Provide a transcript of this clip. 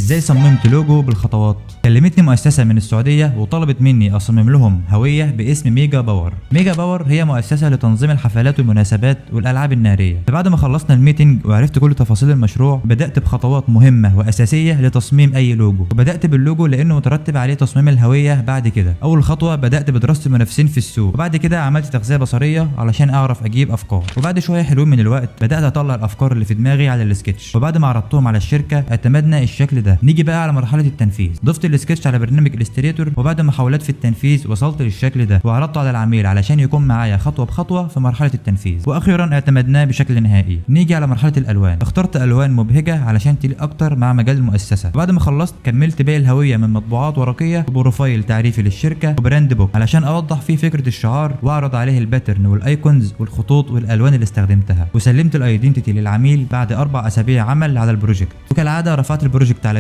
ازاي صممت لوجو بالخطوات. كلمتني مؤسسة من السعودية وطلبت مني اصمم لهم هوية باسم ميجا باور. ميجا باور هي مؤسسة لتنظيم الحفلات والمناسبات والالعاب النارية. فبعد ما خلصنا ال meeting وعرفت كل تفاصيل المشروع، بدأت بخطوات مهمة واساسية لتصميم اي لوجو، وبدأت باللوجو لانه مترتب عليه تصميم الهوية بعد كده. اول خطوة بدأت بدراسة المنافسين في السوق، وبعد كده عملت تغذية بصرية علشان اعرف اجيب افكار، وبعد شوية حلوين من الوقت بدأت اطلع الافكار اللي في دماغي على السكتش، وبعد ما عرضتهم على الشركة اعتمدنا الشكل ده. نيجي بقى على مرحلة التنفيذ. ضفت السكتش على برنامج Illustrator، وبعد محاولات في التنفيذ وصلت للشكل ده، وعرضته على العميل علشان يكون معايا خطوة بخطوة في مرحلة التنفيذ، واخيرا اعتمدناه بشكل نهائي. نيجي على مرحلة الالوان. اخترت الوان مبهجه علشان تليق اكتر مع مجال المؤسسة. وبعد ما خلصت كملت باقي الهوية من مطبوعات ورقية و profile تعريفي للشركة و brand book علشان اوضح فيه فكرة الشعار واعرض عليه ال pattern وال icons والخطوط والالوان اللي استخدمتها. وسلمت ال identity للعميل بعد 4 اسابيع عمل على ال project. وكالعادة رفعت ال project على